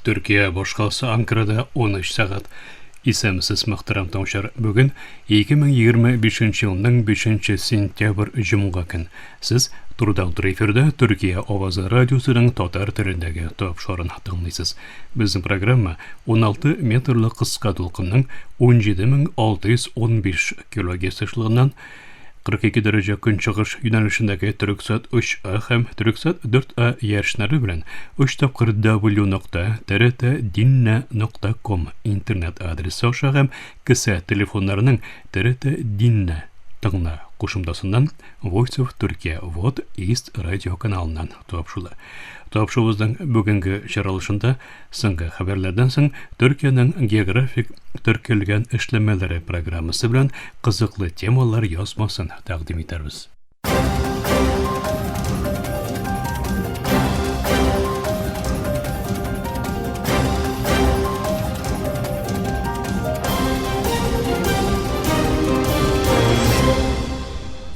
Төркия башкаласы Анкарада 13 сәгать. Исәнмесез, мөхтәрәм тыңлаучылар. Бүген 2025 елның 5 сентябрь җомга көн. Сез турыдан-туры эфирда Төркия авазы радиосының татар телендәге тапшыруын тыңлыйсыз. Безнең программа 16 метрлы кыска дулкынның 17615 килогерц ешлыгыннан 42 дәрәҗә көнчыгыш юнәлешендәге Төрексат 3А һәм Төрексат 4А яшьнәре белән 3 тапкыр w нокта trt-dinle нокта ком интернет адресы аша һәм кесә телефоннарының TRT Dinle тыңла кушымтасыннан Voice of Turkey Вот East радио каналыннан тапшыла. Тапшуыбызның бүгенге чыгарылышында Соңгы хәбәрләрдән соң Төркиянең географик теркәлгән эшләмәләре программасы белән кызыклы темалар язмасын тәкъдим итәрбез.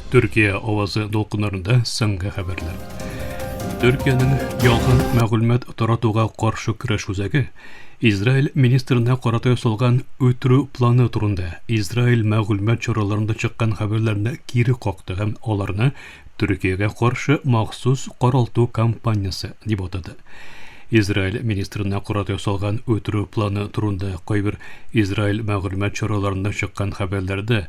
Төркия авазы дулкыннарында соңгы хәбәрләр. Төркиянең ялган мәгълүмат таратуга каршы көрәш үзәге Израиль министрына карата ясалган үтерү планы турында Израиль мәгълүмат чараларында чыккан хәбәрләрне кире какты һәм аларны Төркиягә каршы махсус каралту кампаниясе дип атады. Израиль министрына карата ясалган үтерү планы турында кайбер Израиль мәгълүмат чараларында чыккан хәбәрләрдә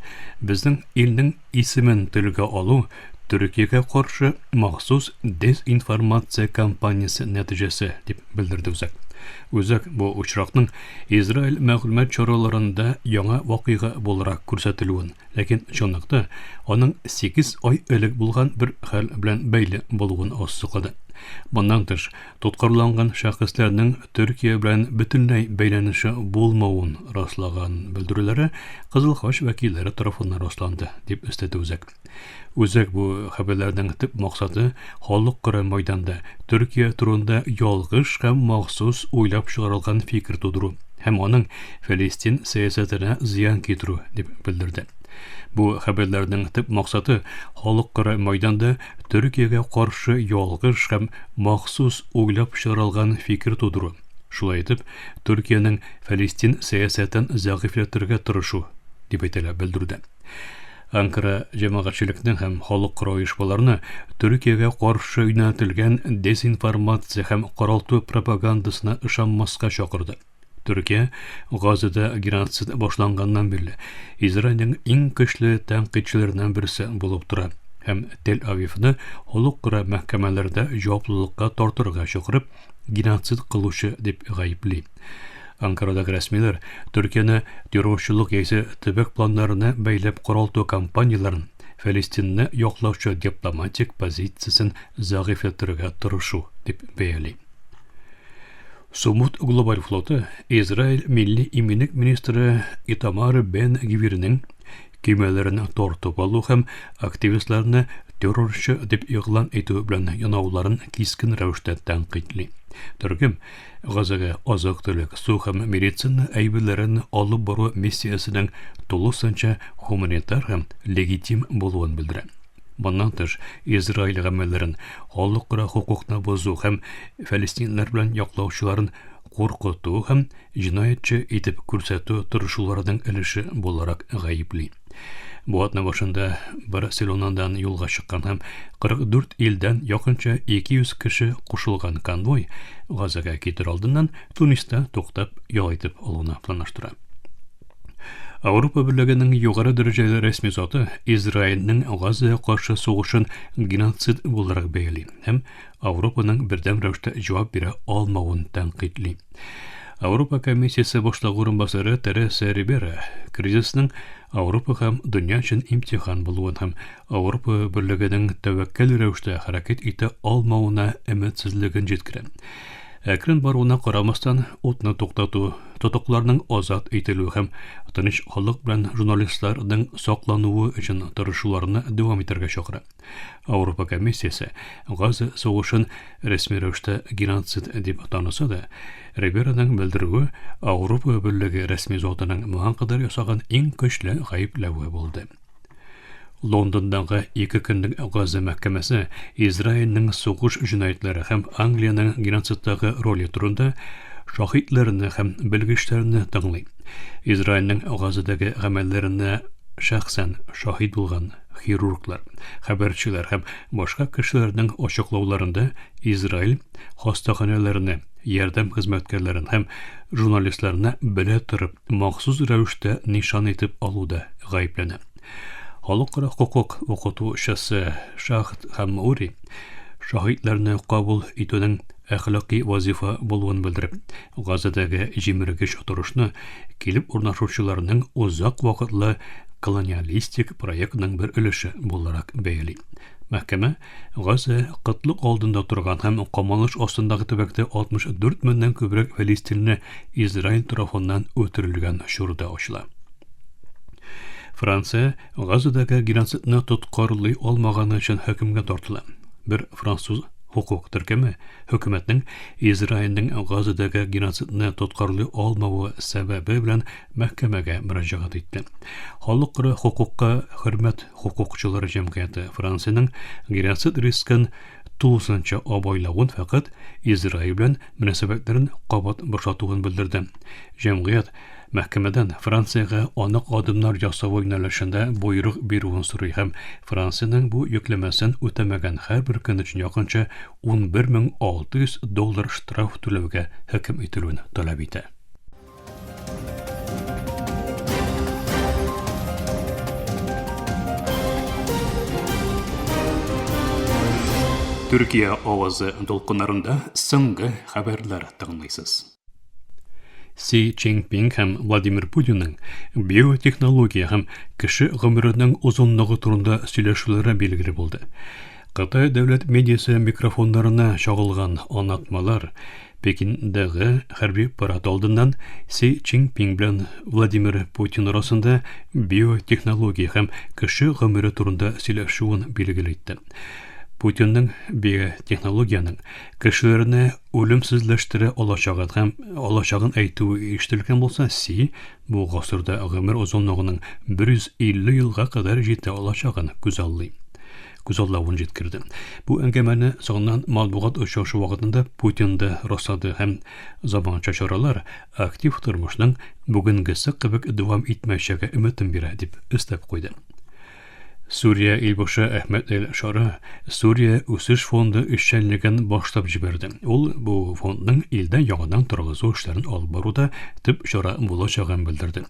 безнең илнең исемен телгә алу Төркиягә каршы махсус дезинформация кампаниясе нәтиҗәсе, дип белдерде үзәк. Үзәк бу очракның Израиль мәгълүмат чараларында яңа вакыйга буларак күрсәтелүен, ләкин чынлыкта аның 8 ай элек булган бер хәл белән бәйле булуын ассызыклады. Моннан тыш, тоткарланган шәхесләрнең Төркия белән бөтенләй бәйләнеше булмавын раслаган белдерүләре Кызыл Хач вәкилләре тарафыннан расланды, дип өстәде үзәк. Үзәк бу хәбәрләрнең төп максаты халыкара мәйданда Төркия турында ялгыш һәм махсус уйлап чыгарылган фикер тудыру һәм аның Фәлестин сәясәтенә зыян китерү, дип белдерде. Бу хәбәрләрнең төп максаты халыкара мәйданда Төркиягә каршы ялгыш һәм махсус уйлап чыгарылган фикер тудыру, шулай итеп, Төркиянең Фәлестин сәясәтен зәгыйфьләтергә тырышу, дип әйтелә белдерүдә. Анкара җәмәгатьчелекне һәм халыкара оешмаларны Төркиягә каршы юнәлтелгән дезинформация һәм каралту пропагандасына ышанмаска чакырды. Төркия Газада геноцид башланганнан бирле Израильнең иң көчле тәнкыйтьчеләреннән берсе булып тора һәм Тель-Авивны халыкара мәхкәмәләрдә җаваплылыкка тартырга чакырып, геноцид кылучы дип гаепли. Анкарадагы рәсмиләр Төркияне террорчылык яисә төбәк планнарына бәйләп каралту кампанияләрен Фәлестинне яклаучы дипломатик позициясен зәгыйфьләттерергә тырышу дип бәяли. Сумут глобаль флоты Израиль милли иминлек министры Итамар Бен Гвирнең көймәләрен тартып алу һәм активистларны террорчы дип игълан итү белән янауларын кискен рәвештә тәнкыйтьли. Төркем Газага азык-төлек, су һәм медицина әйберләрен алып бару миссиясенең тулысынча гуманитар һәм легитим булуын белдерә. Моннан тыш, Израиль гамәлләрен халыкара хокукны бозу һәм фәлестиннәр белән яклаучыларын куркыту һәм җинаятьче итеп күрсәтү тырышуларының өлеше буларак гаепли. Бу атна башында Барселонадан юлга чыккан һәм 44 илдән якынча 200 кеше кушылган конвой Газага китер алдыннан Туниста туктап ял итеп алуны планлаштыра. Ауропа Берлегенең югары дәрәҗәле рәсми заты Израильнең Газага каршы сугышын геноцид буларак бәяли һәм Ауропаның бердәм рәвештә җавап бирә алмавын тәнкыйтьли. Ауропа комиссиясе башлыгы урынбасары Тереса Рибера кризисның Ауропа һәм дөнья өчен имтихан булуын һәм Ауропа Берлегенең тәвәккәл рәвештә хәрәкәт итә алмавына өметсезлеген җиткерә. Әкрен баруына карамастан, утны туктату, тотыкларның азат ителүе һәм тыныч халык белән журналистларның саклануы өчен тырышуларны дәвам итәргә чакыра. Ауропа комиссиясе Газа сугышын рәсми рәвештә геноцид дип таныса да, Ривераның белдерүе Ауропа Берлеге рәсми затының моңа кадәр ясаган иң көчле гаепләве булды. Лондондагы ике көнлек Газа мәхкәмәсе Израильнең сугыш җинаятьләре һәм Англиянең геноцидтагы роле турында шаһитләрне һәм белгечләрне тыңлый. Израильнең Газадагы гамәлләренә шәхсән шаһит булган хирурглар, хәбәрчеләр һәм башка кешеләрнең ачыклауларында Израиль хастаханәләренә, ярдәм хезмәткәрләрен һәм журналистларны белә торып махсус рәвештә нишан итеп алуда гаепләнә. Халыкара хокук укытучысы Шахт Хаммаури шаһитләрне кабул итүнең әхлакый вазифа булуын белдереп, Газадагы җимергеч торышны килеп урнашучыларның озак вакытлы колониалистик проектның бер өлеше буларак бәяли. Мәхкәмә Газа кытлык алдында торган һәм камалыш астындагы төбәктә 64 меңнән күбрәк фәлистинле Израиль тарафыннан үтерелгән чорда ачыла. Франция Газадагы геноцидны тоткарлый алмаганы өчен хөкемгә тартыла. Бер француз хокук төркеме хөкүмәтнең Израильнең Газадагы геноцидны тоткарлый алмавы сәбәбе белән мәхкәмәгә мөрәҗәгать итте. Халыкара хокукка хөрмәт хокукчылар җәмгыяте Франциянең геноцид рискын тулысынча абайлавын фәкать Израиль белән мөнәсәбәтләрен кабат башлатуын белдерде. Җәмгыять мәхкәмәдән Франциягә анык адымнар ясавы юнәлешендә боерык бирүен сорый һәм Франциянең бу йөкләмәсен үтәмәгән һәрбер көн өчен якынча 11600 доллар штраф түләүгә хөкем ителүен таләп итә. Төркия авазы дулкыннарында соңгы хәбәрләр тыңлыйсыз. Си Цзиньпин һәм Владимир Путинның биотехнология һәм кеше гомеренең озынлыгы турында сөйләшүләре билгеле булды. Кытай дәүләт медиасы микрофоннарына чагылган аңлатмалар Пекиндагы хәрби парад алдыннан Си Цзиньпин белән Владимир Путин арасында биотехнология һәм кеше гомере турында сөйләшүен билгеле итте. Путинның биотехнологиянең кешеләрне үлемсезләштерә алачагын һәм алачагын әйтүе ишетелгән булса, Си бу гасырда гомер озынлыгының 150 елга кадәр җитә алачагын күзаллый. Күзаллавын җиткерде. Бу әңгәмәне соңыннан матбугат очрашу вакытында Путин да раслады һәм заманча чаралар актив тормышның бүгенгесе кебек дәвам итмәячәге өметен бирә, дип өстәп куйды. Сүрия илбашы Әхмәт Эль-Шара Сүрия үсеш фонды эшчәнлеген башлап җибәрде. Ул бу фондның илдә яңадан торгызу эшләрен алып баруда төп чара булачагын белдерде.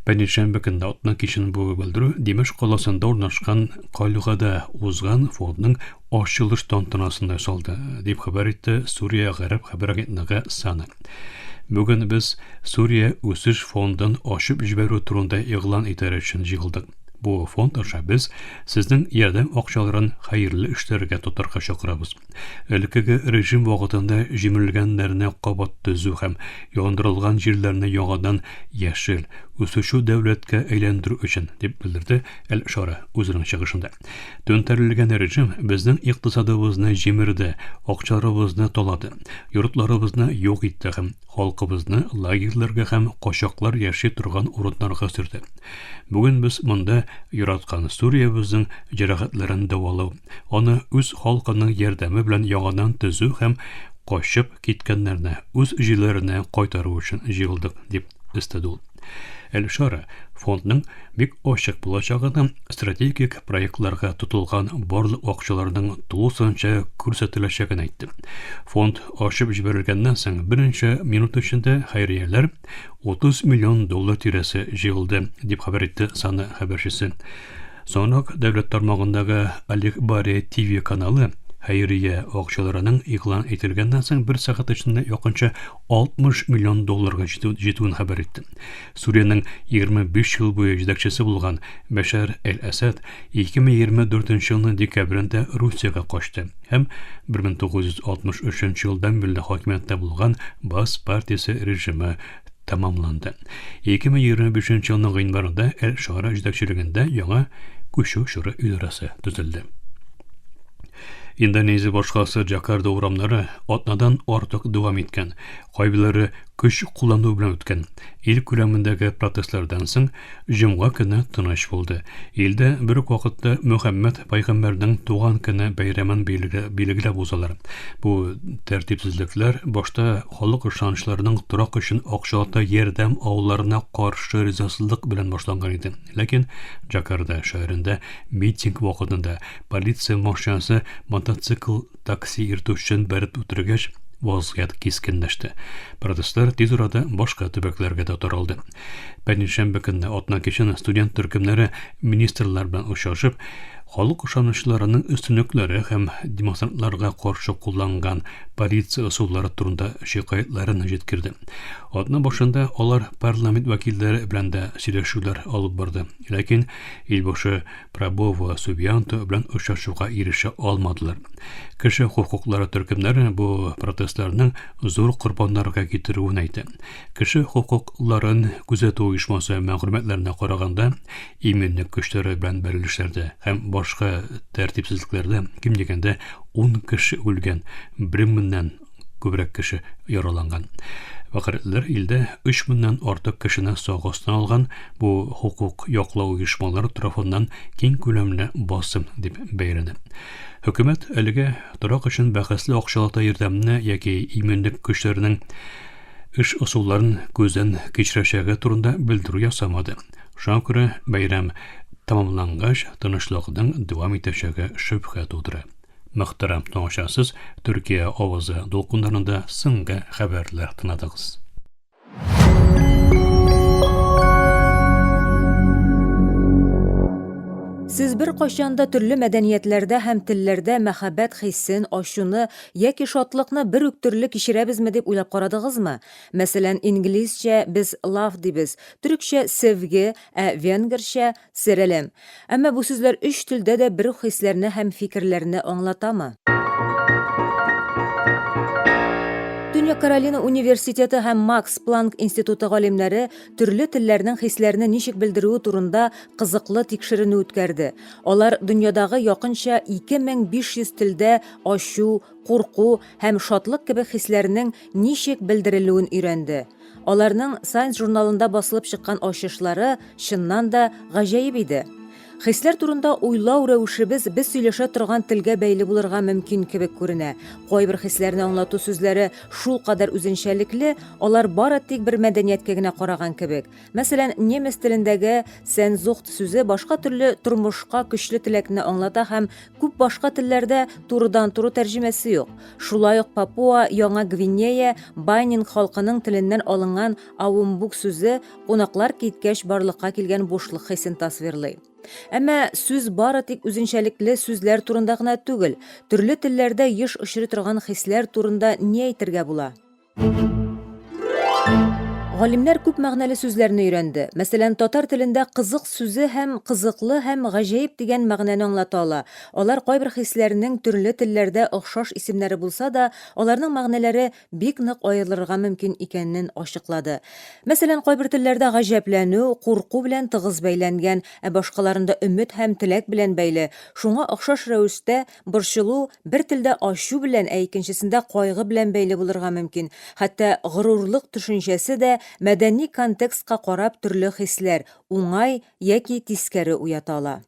Пәнҗешәмбе көнне атна кичен бу белдерү Димеш каласында урнашкан Кальгада узган фондның ачылыш тантанасында ясалды, дип хәбәр итте Сүрия гарәп хәбәр агентлыгы САНА. Бүген без Сүрия үсеш фондын ачып җибәрү турында игълан итәр өчен җыелдык. Бу фонд аша без сезнең ярдәм акчаларын хәерле эшләргә тотарга чакырабыз. Элеккеге режим вакытында җимерелгәннәрне кабат төзү һәм яндырылган җирләрне яңадан яшел, үсүче дәүләткә әйләндерү өчен, дип белдерде Әл-Шара үзенең чыгышында. Түнтәрелгән режим безнең икътисадыбызны җимерде, акчаларыбызны талады, йортларыбызны юк итте һәм халкыбызны лагерьларга һәм качаклар яши торган урыннарга сөрде. Бүген без монда яраткан Сүриябезнең җәрәхәтләрен дәвалау, аны үз халкының ярдәме белән яңадан төзү һәм качып киткәннәрне үз җирләренә кайтару өчен җыелдык, дип өстәде ул. Әл-Шара фондның бик ачык булачагын, стратегик проектларга тотылган барлык акчаларның тулысынча күрсәтеләчәген әйтте. Фонд ачып җибәрелгәннән соң берничә минут эчендә хәйрияләр 30 миллион доллар тирәсе җыелды, дип хәбәр итте САНА хәбәрчесе. Соңрак дәүләт тармагындагы Олег Бари ТВ каналы хәйрия акчаларының игълан ителгәннән соң бер сәгать эчендә якынча 60 миллион долларга җитүен хәбәр итте. Сүриянең 25 ел буе җитәкчесе булган Бәшәр әл-Әсәд 2024 елның декабрендә Русиягә качты һәм 1963 елдан бирле хакимияттә булган Бас партиясе режимы тәмамланды. 2025 елның гыйнварында Әл-Шара җитәкчелегендә яңа күчү чоры идарәсе төзелде. Индонезия башкаласы Джакарда урамнары атнадан артык дәвам иткән, кайберләре көч куллану белән үткән ил күләмендәге протестлардан соң җомга көне тыныч булды. Илдә бер үк вакытта Мөхәммәд пәйгамбәрнең туган көне бәйрәмен билгеләп узалар. Бу тәртипсезлекләр башта халык ышанычларының торак өчен акчалата ярдәм алуларына каршы ризасызлык белән башланган иде. Ләкин Джакарта шәһәрендә митинг вакытында полиция машинасы мотоцикл такси йөртүчесен бәреп үтергәч, вазгыять кискенләште. Протестлар тиз арада башка төбәкләргә дә таралды. Пәнҗешәмбе көнне атна кичен студент төркемнәре министрлар белән очрашып, халык ышанычларының өстенлекләре һәм демонстрантларга каршы кулланган полиция ысуллары турында шикаятьләрен җиткерде. Атна башында алар парламент вәкилләре белән дә сөйләшүләр алып барды. Ләкин илбашы Прабово Субианто белән очрашуга ирешә алмадылар. Кеше хокуклары төркемнәре бу протестларның зур корбаннарга китерүен әйтә. Кеше хокукларын күзәтү оешмасы мәгълүматларына караганда, иминлек көчләре белән бәрелешләрдә һәм башка тәртипсезлекләрдә ким дигәндә 10 кеше үлгән, 1 меңнән күбрәк кеше яраланган. Вәкаләтлеләр илдә 3 меңнән артык кешене сак астына алган, бу хокук яклау оешмалары тарафыннан киң күләмле басым дип бәяләнә. Хөкүмәт әлегә торак өчен бәхәсле акчалата ярдәмне яки иминлек көчләренең эш ысулларын күздән кичерәчәге турында белдерү ясамады. Шуңа күрә бәйрәм тәмамлангач тынычлыкның дәвам итәчәге шөбһә тудыра. Мөхтәрәм тыңлаучылар, Төркия авазы дулкыннарында соңгы хәбәрләр тыңладыгыз. Сез беркайчан да төрле мәдәниятләрдә һәм телләрдә мәхәббәт хисен, ачуны яки шатлыкны бер үк төрле кичерәбезме дип уйлап карадыгызмы? Мәсәлән, инглизчә без love дибез, төрекчә sevgi, ә венгрчә Серәләм. Әмма бу сүзләр өч телдә дә бер үк хисләрне һәм фикерләрне аңлатамы? Төньяк Каролина университеты һәм Макс Планк институты галимнәре төрле телләрнең хисләрне ничек белдерүе турында кызыклы тикшеренү үткәрде. Алар дөньядагы якынча 2500 телдә ачу, курку һәм шатлык кебек хисләрнең ничек белдерелүен өйрәнде. Аларның Science журналында басылып чыккан ачышлары, чыннан да, гаҗәеп иде. Хисләр турында уйлау рәвешебез без сөйләшә торган телгә бәйле булырга мөмкин кебек күренә. Кайбер хисләрне аңлату сүзләре шулкадәр үзенчәлекле, алар бары тик бер мәдәнияткә генә караган кебек. Мәсәлән, немец телендәге Sehnsucht сүзе башка төрле тормышка көчле теләкне аңлата һәм күп башка телләрдә турыдан-туры тәрҗемәсе юк. Шулай ук Папуа, Яңа Гвинея, Байнинг халкының теленнән алынган аумбук сүзе кунаклар киткәч барлыкка килгән бушлык хисен тасвирлый. Әмма сүз бары тик үзенчәлекле сүзләр турында гына түгел, төрле телләрдә еш очрый торган хисләр турында ни әйтергә була? Галимнәр күп мәгънәле сүзләрне өйрәнде. Мәсәлән, татар телендә кызык сүзе һәм кызыклы һәм гаҗәеп дигән мәгънәне аңлата ала. Алар кайбер хисләрнең төрле телләрдә охшаш исемнәре булса да, аларның мәгънәләре бик нык аерылырга мөмкин икәнен ачыклады. Мәсәлән, кайбер телләрдә гаҗәпләнү курку белән тыгыз бәйләнгән, ә башкаларында өмет һәм теләк белән бәйле. Шуңа охшаш рәвештә, Борчылу бер телдә ачу белән, ә икенчесендә кайгы белән бәйле булырга мөмкин. Хәтта горурлык төшенчәсе дә мәдәни контекстка карап төрле хисләр, уңай яки тискәре уята ала.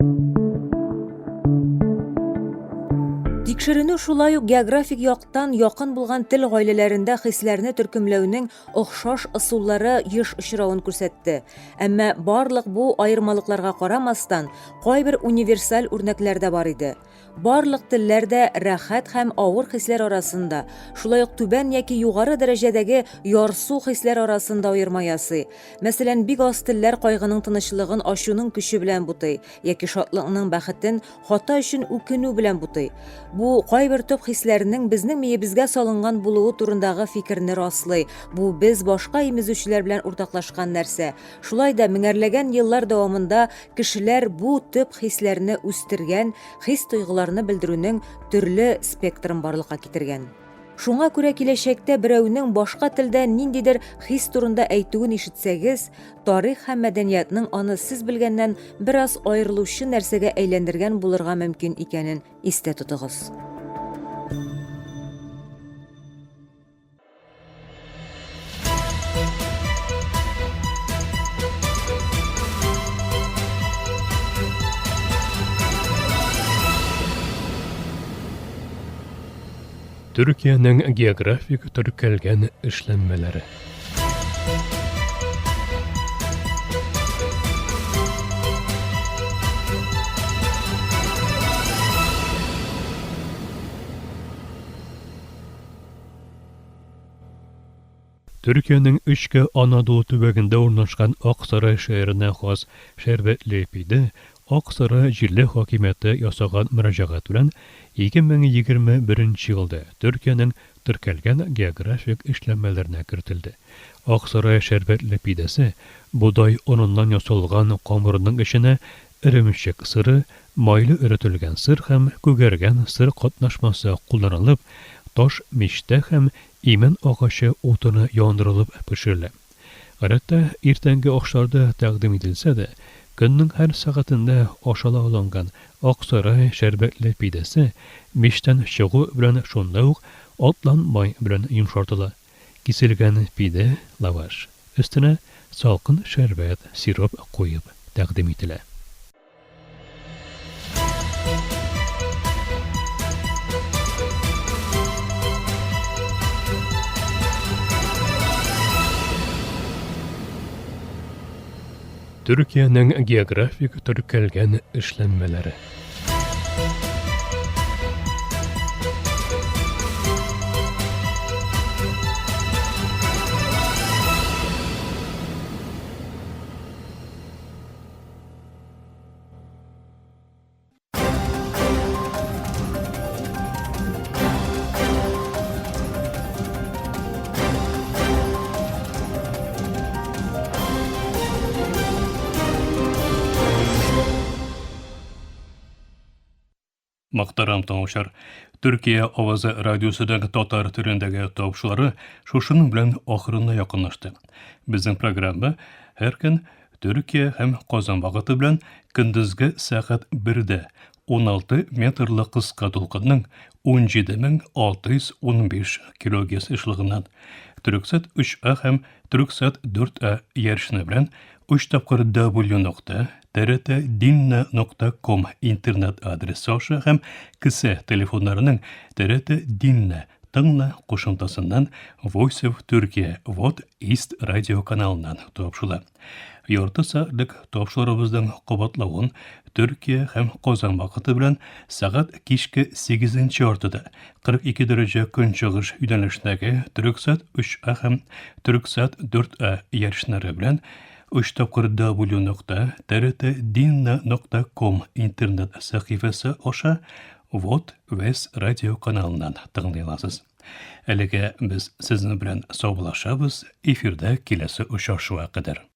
Тикшеренү шулай ук географик яктан якын булган тел гаиләләрендә хисләрне төркемләүнең охшаш ысуллары еш очравын күрсәтте. Әмма барлык бу аермалыкларга карамастан, кайбер универсаль үрнәкләр дә бар иде. Барлык телләр дә рәхәт һәм авыр хисләр арасында, шулай ук түбән яки югары дәрәҗәдәге ярсу хисләр арасында аерма ясый. Мәсәлән, бик аз телләр кайгының тынычлыгын ачуның көче белән бутый, яки шатлыкның бәхетен хата өчен үкенү белән бутый. Бу кайбер төп хисләрнең безнең миебезгә салынган булуы турындагы фикерне раслый. Бу без башка имезүчеләр белән уртаклашкан нәрсә. Шулай да меңәрләгән еллар дәвамында кешеләр бу төп хисләрне үстергән, хис-тойгыларны белдерүнең төрле спектрын барлыкка китергән. Шуңа күрә киләчәктә берәүнең башка телдә ниндидер хис турында әйтүен ишетсәгез, тарих һәм мәдәниятның аны сез белгәннән бераз аерылучы нәрсәгә әйләндергән булырга мөмкин икәнен истә тотыгыз. Төркиянең географик теркәлгән эшләнмәләре. Төркиянең Эчке Анадолу төбәгендә урнашкан Аксарай шәһәренә хас шәрбәтле пиде Аксарай җирле хакимияте ясаган мөрәҗәгать белән 2021 елда Төркиянең теркәлгән географик эшләнмәләренә кертелде. Аксарай шәрбәтле пидәсе бодай оныннан ясалган камырның эченә эремчек сыры, майлы эретелгән сыр һәм күгәргән сыр катнашмасы кулланылып, таш мичтә һәм Имән агачы утыны яндырылып пешерелә. Гадәттә, иртәнге ашларда тәкъдим ителсә дә, көннең һәр сәгатендә ашала алынган Аксарай шәрбәтле пидәсе мичтән чыгу белән шунда ук атланмай белән йомшартыла. Киселгән пидә, лаваш, өстенә салкын шәрбәт, сироп куеп тәкъдим ителә. Төркиянең географик теркәлгән эшләнмәләре. Мөхтәрәм тыңлаучылар, Төркия авазы радиосының татар телендәге тапшырулары шушының белән ахырына якынлашты. Безнең программа һәр көн Төркия һәм Казан вакыты белән көндезге сәгать 1дә 16 метрлы кыска дулкынның 17615 килогерц ешлыгыннан Төрксат 3А һәм Төрксат 4А ярышны белән 3 тапкыр w нокта trtdinna нокта ком интернет адресы аша һәм кесә телефоннарының TRT Dinna Тыңла кушымтасыннан Voice of Turkey Вот East радио каналыннан тапшыла. Ярты сәгатьлек тапшыруыбызның кабатлавын Төркия һәм Казан вакыты белән сәгать кичке 8 яртыда 42 дәрәҗә көнчыгыш юнәлешендәге Төрексат 3А һәм Төрексат 4А ярышнары белән 3 тапкыр w нокта trtdinna нокта ком интернет сәхифәсе аша Вот Вес радио каналыннан тыңлый аласыз. Әлегә без сезнең белән саубуллашабыз, эфирда киләсе очрашуга кадәр.